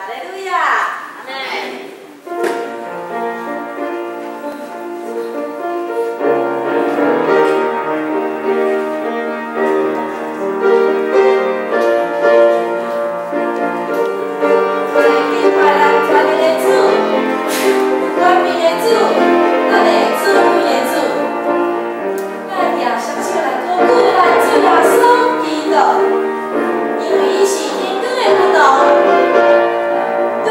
哈利路亞！阿們。來敬拜咱全能的主，權柄的主，咱的主的主。咱舉雙手來高舉咱主耶穌基督，因為伊是天光的君王，對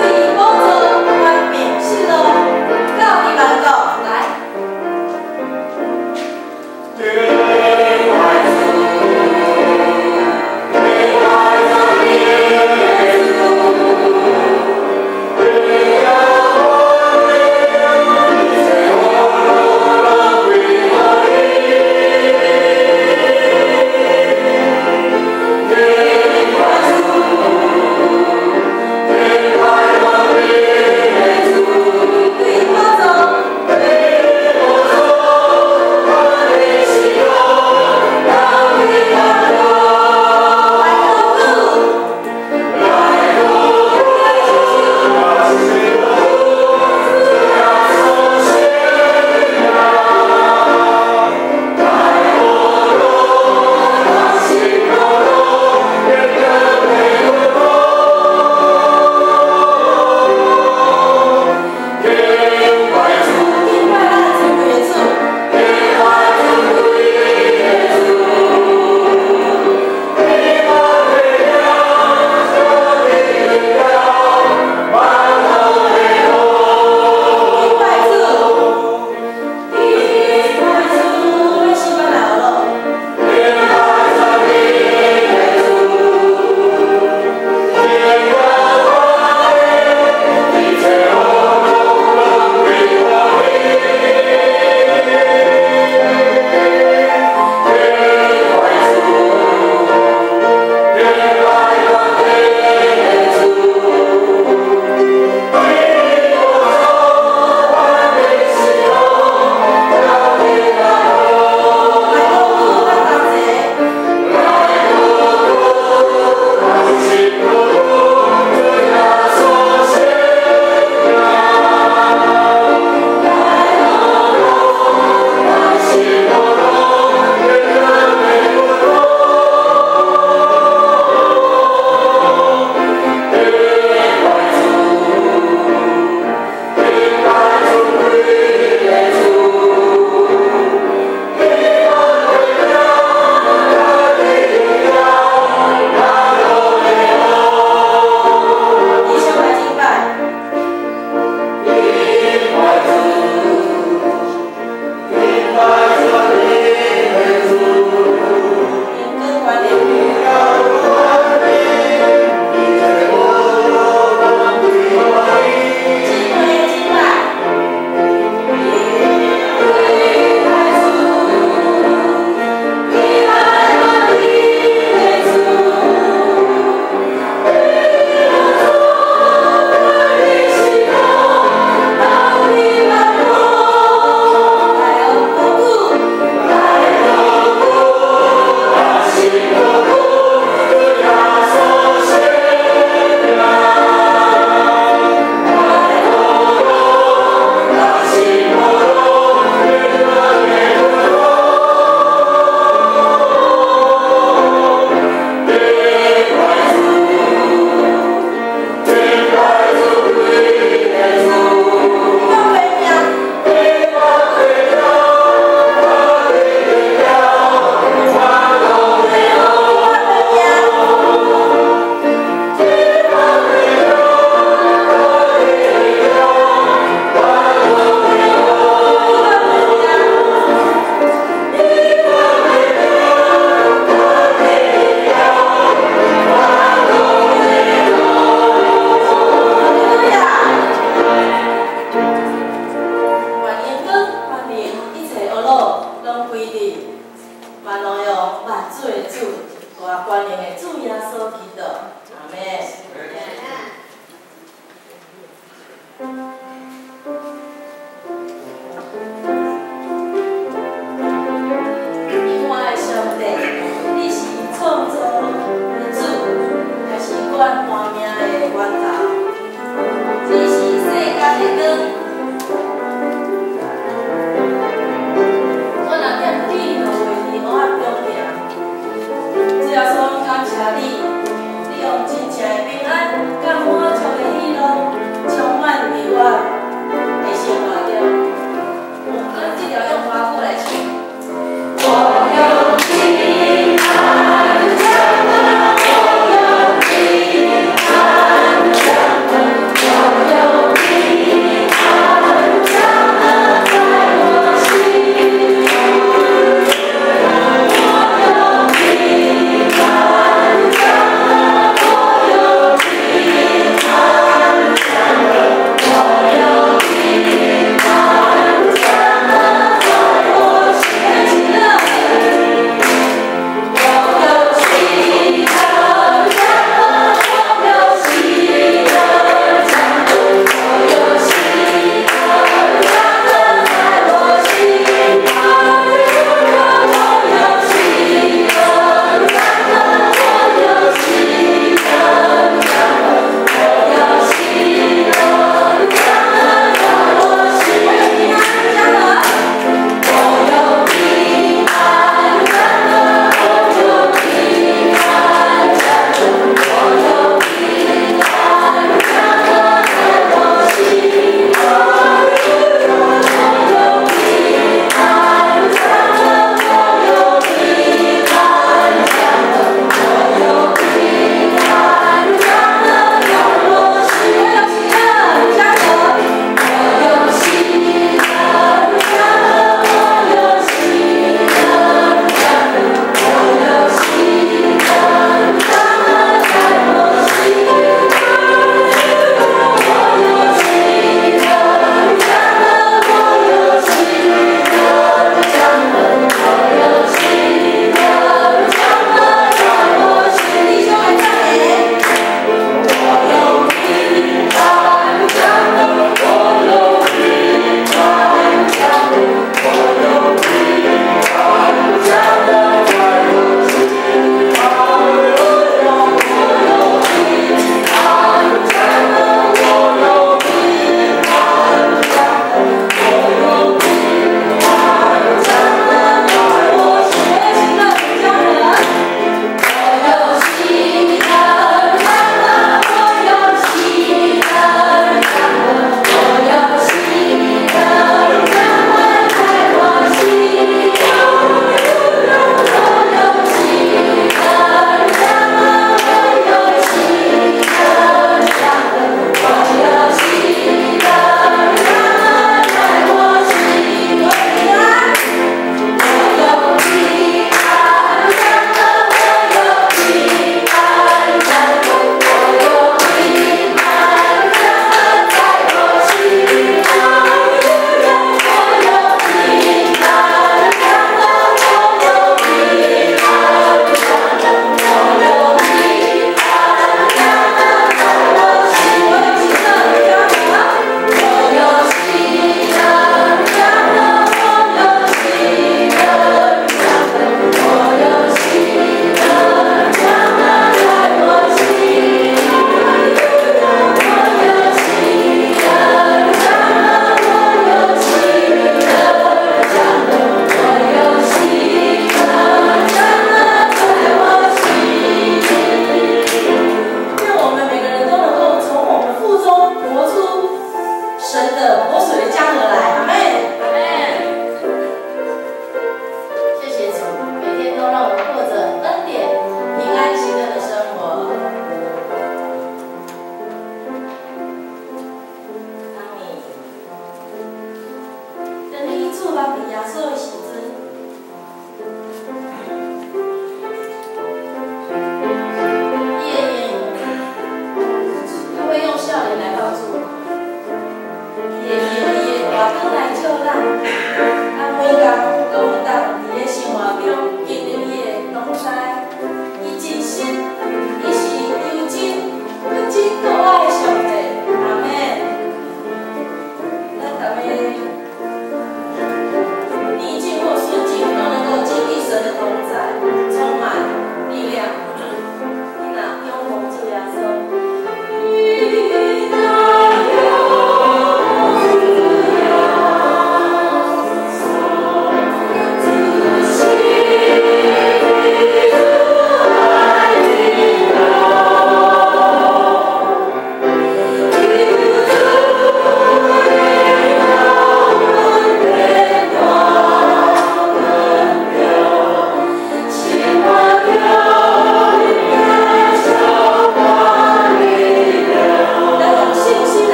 我若踮你就袂佇黑暗中行。主耶穌，感謝你，你用真正的平安佮滿足的喜樂充滿佇我的生活中。咱這條用華語來唱。我用平安掌管，我用平安掌管，我用平安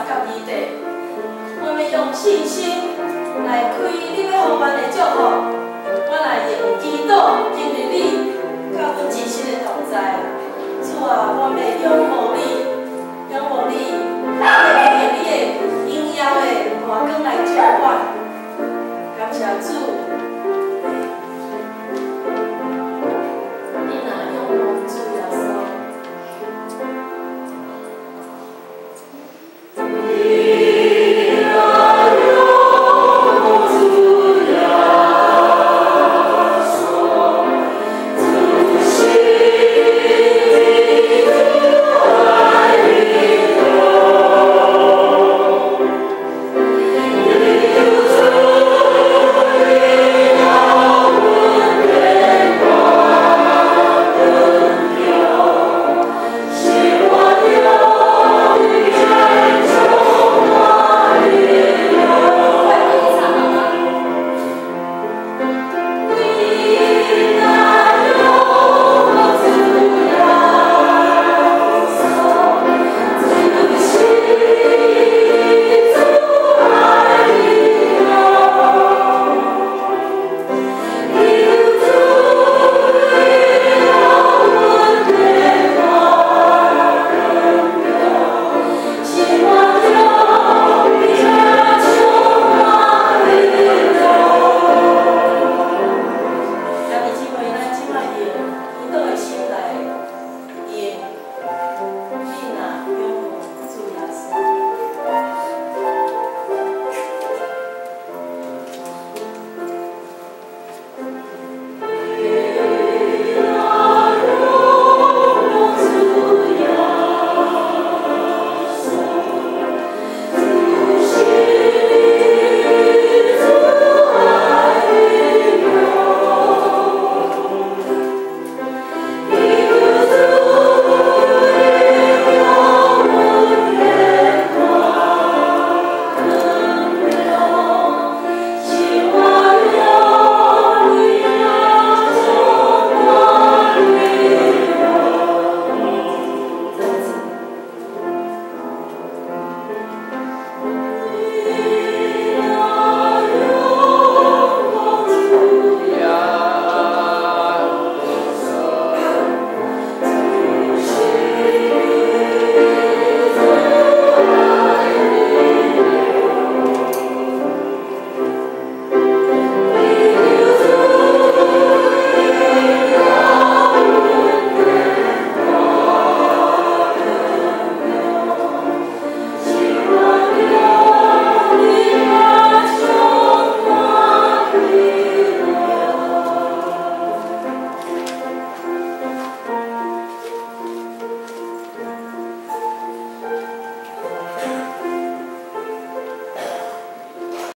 佮二地。阮欲用信心來開你欲予阮的祝福，阮來用祈禱經歷你，佮阮真實的同在。主啊，阮欲仰慕你，仰慕你。